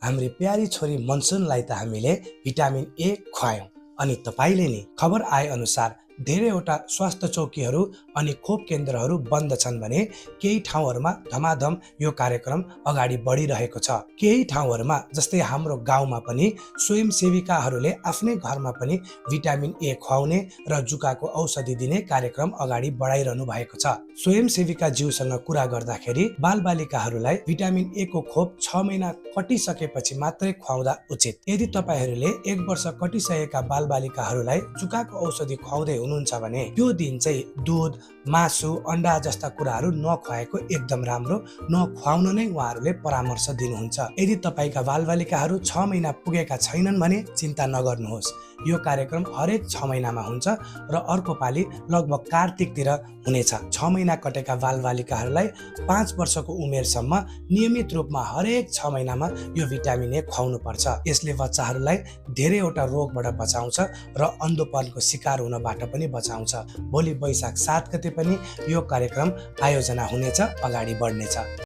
हाम्री प्यारी छोरी मनसुनलाई त हामीले भिटामिन ए खुवायौं अनि तपाईले नि खबर आए अनुसार धेरैवटा स्वास्थ्य चौकीहरू अनि खोप केन्द्रहरू बन्द छन् भने केही ठाउँहरूमा धमाधम यो कार्यक्रम अगाडि बढिरहेको छ। केही ठाउँहरूमा जस्तै हाम्रो गाउँमा पनि स्वयंसेविकाहरूले आफ्नै घरमा पनि भिटामिन ए खुवाउने र जुकाको औषधि दिने कार्यक्रम अगाडि बढाइरहनु भएको छ। स्वयंसेविका ज्यूसँग कुरा गर्दाखेरि बालबालिकाहरूलाई भिटामिन ए को खोप 6 महिना कटिसकेपछि मात्रै खुवाउँदा उचित। यदि तपाईहरूले 1 वर्ष कटिसकेका बालबालिकाहरूलाई जुकाको औषधि खुवाउँदै हुनुहुन्छ भने त्यो दिन चाहिँ दूध, मासु, अन्डा जस्ता कुराहरू नखुवाएको एकदम राम्रो, नखुवाउन नै उहाँहरूले परामर्श दिनुहुन्छ। यदि तपाईका बालबालिकाहरू 6 महिना पुगेका छैनन् भने चिन्ता नगर्नुहोस्। यो कार्यक्रम हरेक 6 महिनामा हुन्छ र अर्को पाली लगभग कार्तिकतिर हुनेछ। 6 महिना कटेका बालबालिकाहरूलाई 5 वर्षको उमेरसम्म नियमित रूपमा हरेक 6 महिनामा यो भिटामिन ए खुवाउनु पर्छ। यसले बच्चाहरूलाई धेरैवटा रोगबाट बचाउँछ र अन्धोपनको शिकार हुनबाट पनि बचाउँछ। भोलि वैशाख 7 गते पनि यो कार्यक्रम आयोजना हुनेछ, अगाडि बढ्नेछ।